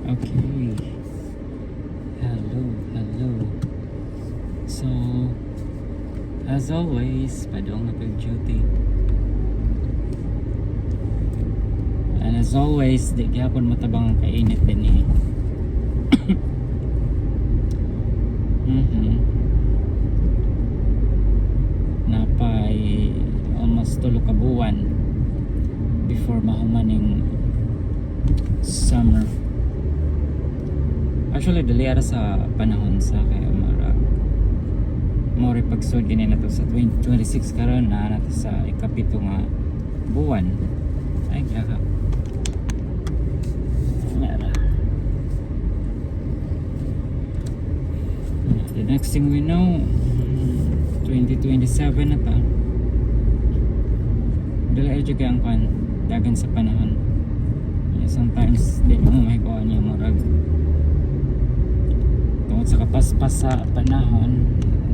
Okay. Hello, hello. So, as always, padong na kag duty. And as always, di gyapon matabang ang kainit din eh. Napay almost 3 ka buwan before mahuman ning summer. Actually, dali ara sa panahon sa kay mara mo rin pagsud gini na to sa 2026. Karon na nato sa ikapito nga buwan. Ay, kaya Mara. The next thing we know, 2027 na ta. Dali ay jud kay ang kwan, dagan sa panahon. Yeah, sometimes di mo may kuha niya, murag tungod sa kapaspas sa panahon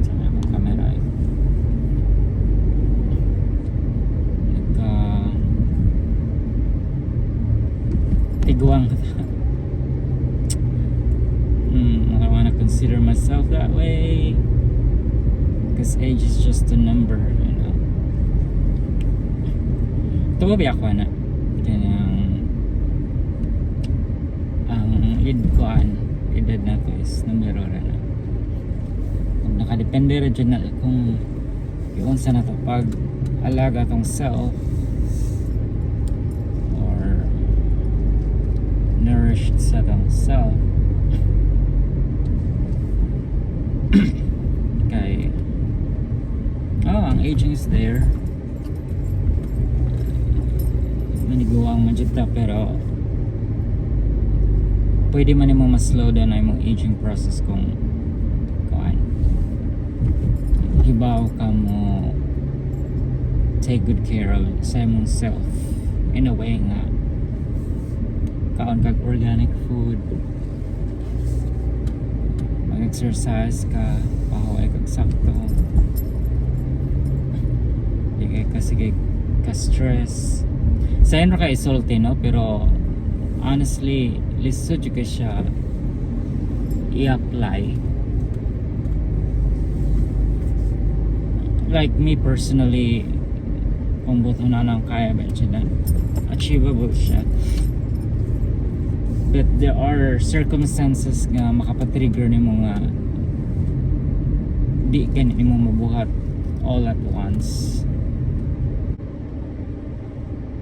sa may akong camera eh. Nagka tiguang. I don't wanna consider myself that way because age is just a number. Tuwa ba ako na kanang ang id kuan, edad na to is numero ra na. Kung nakadepende ra jud na kung iunsa na to pag alaga tong self or nourished sa tong self, kay oh, ang aging is there, maniguang man jud ta, pero pwede man nimo mas slow down ang imong aging process kung kuan, hibaw ka mo take good care of sa imong self in a way nga kaon kag organic food, mag-exercise ka, pahuway kag sakto, di kay ka sige ka stress. Sayon ra kay isulti, no? Pero honestly, lisod jud kay siya i-apply. Like me personally, kung buto na lang kaya ba siya na achievable siya, but there are circumstances nga makapatrigger nimo nga di gani nimo mabuhat all at once.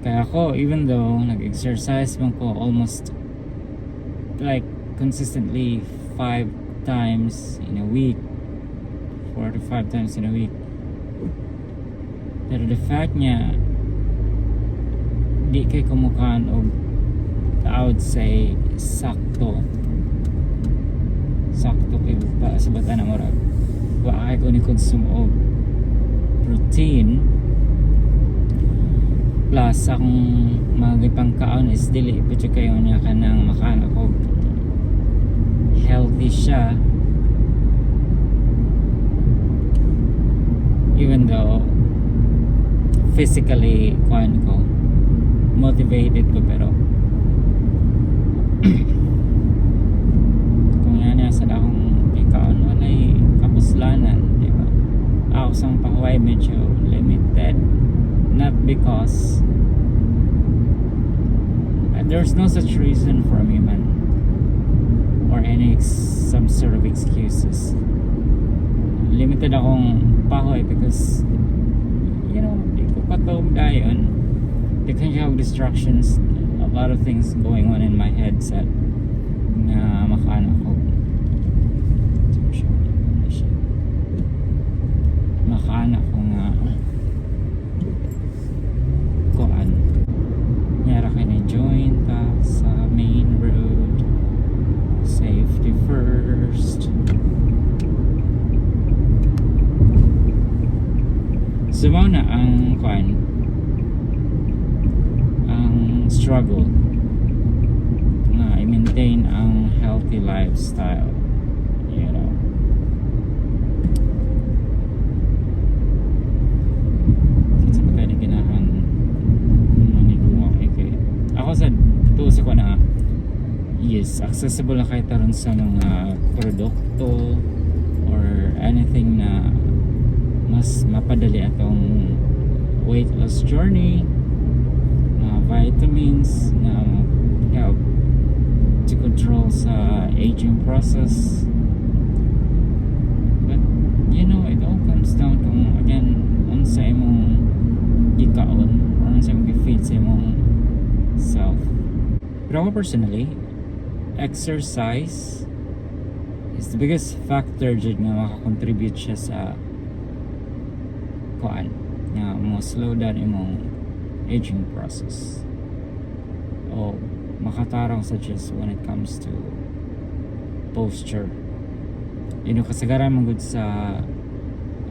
Kaya ako, even though nag-exercise man ko almost like consistently five times in a week, four to five times in a week, pero the fact niya di kay kumukaan og I would say sakto sakto kay pa sa bata na murag wa kay ko ni consume og protein, plus akong mga gipangkaon is dili pa jud kayo niya kanang makaan ako healthy siya, even though physically kuan ko, motivated ko, pero kung yan sa akong ikaon, walay kapuslanan, di ba? Ako sang pahuway medyo limited, not because there's no such reason for me man or any some sort of excuses. Limited akong pahuway because di ko patog dayon. Daghan siya og distractions, a lot of things going on in my head sa nga makaan ako, makaan ako nga kuan nyara kay ni join ta sa main road. Safety first. So mao na ang kuan, ang struggle nga i-maintain ang healthy lifestyle. Kinsa pa tayo ganahan maniguang eh, kay ako sa tuo sa ko na Yes, accessible na kaayo ron sa mga produkto or anything na mas mapadali atong weight loss journey, mga vitamins na help to control sa aging process. But it all comes down kung, again, unsa imong gikaon or unsa imong gi-feed sa imong self. Pero ako personally, exercise is the biggest factor jud nga makakontribute siya sa kuan nga mo slow down imong aging process o makatarong sa just when it comes to posture. Kasagaran man gud sa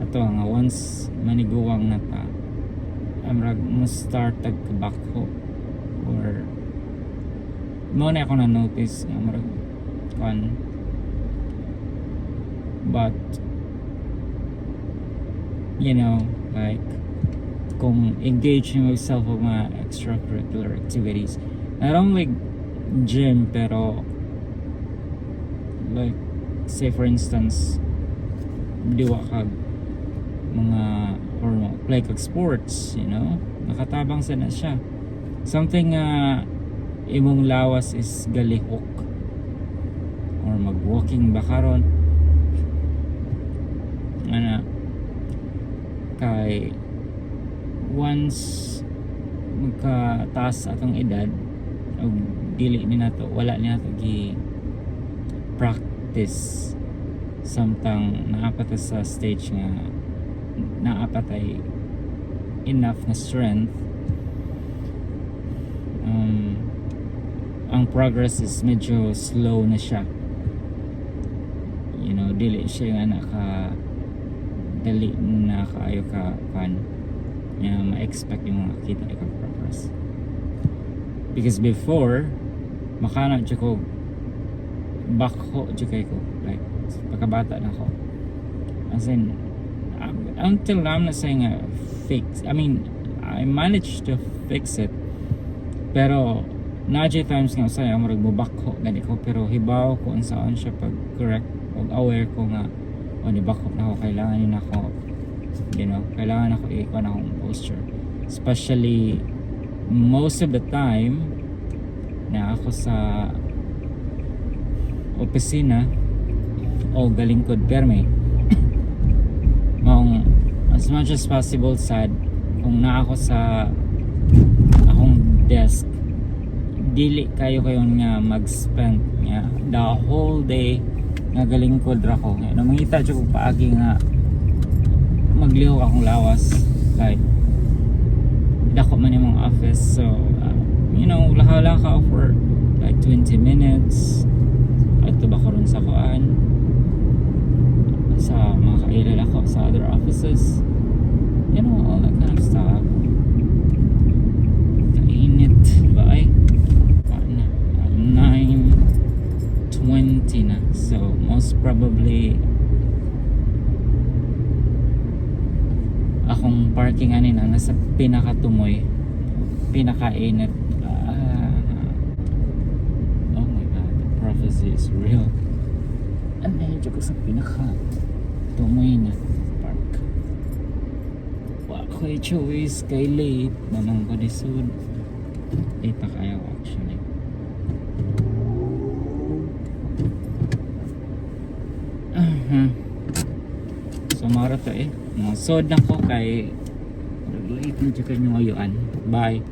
ato nga once maniguwang na ta, amrag mo start tag kabakho or mao na ako na notice nga murag kuan. But like kung engage yourself with mga extracurricular activities, not only gym, pero like, say for instance, diwa kag mga or play kag sports, nakatabang sa na siya something nga imong lawas is galihok or mag-walking ba karon ana, kay once magkataas atong edad og dili ni nato, wala ni nato gi practice samtang naa pa ta sa stage nga naa pa tay enough na strength, ang progress is medyo slow na siya. Dili siya yung anak ka dali na kaayo ka kan nga ma-expect yung mga kita ka progress, because before makana jud ko, bakho jud kay ko, like pagkabata na ko. As in, until now, I'm not saying I fix, I mean, I managed to fix it, pero naa jud times nga usay murag mubakho gani ko, pero hibaw ko unsaon siya pag correct og aware ko nga, "Oh, ni bakho na ako, kailangan ni nako kailangan ako i-kuan akong posture," especially most of the time na ako sa opisina o galingkod perme. Maong as much as possible sad, kung naa ako sa akong desk, dili kayo kayo nga mag-spend nga the whole day nga galingkod ra ko. Nga mangita jud ko paagi nga maglihok akong lawas, like dako man imong office, so lakaw-lakaw for like 20 minutes adto ba karon sa kuan, sa mga kaila ako sa other offices, all that kind of stuff. Kainit ba ay na 9:20 na, so most probably akong parking ani na nasa pinakatumoy, pinakainit. Ah, oh my God, the prophecy is real. Ano ko sa pinaka tumoy na park. Wa ko'y choice kay late naman ko lisod. Late pa kayo actually. So mao ra to eh. Sod na ko kay late na jud kanyo ayuan. Bye.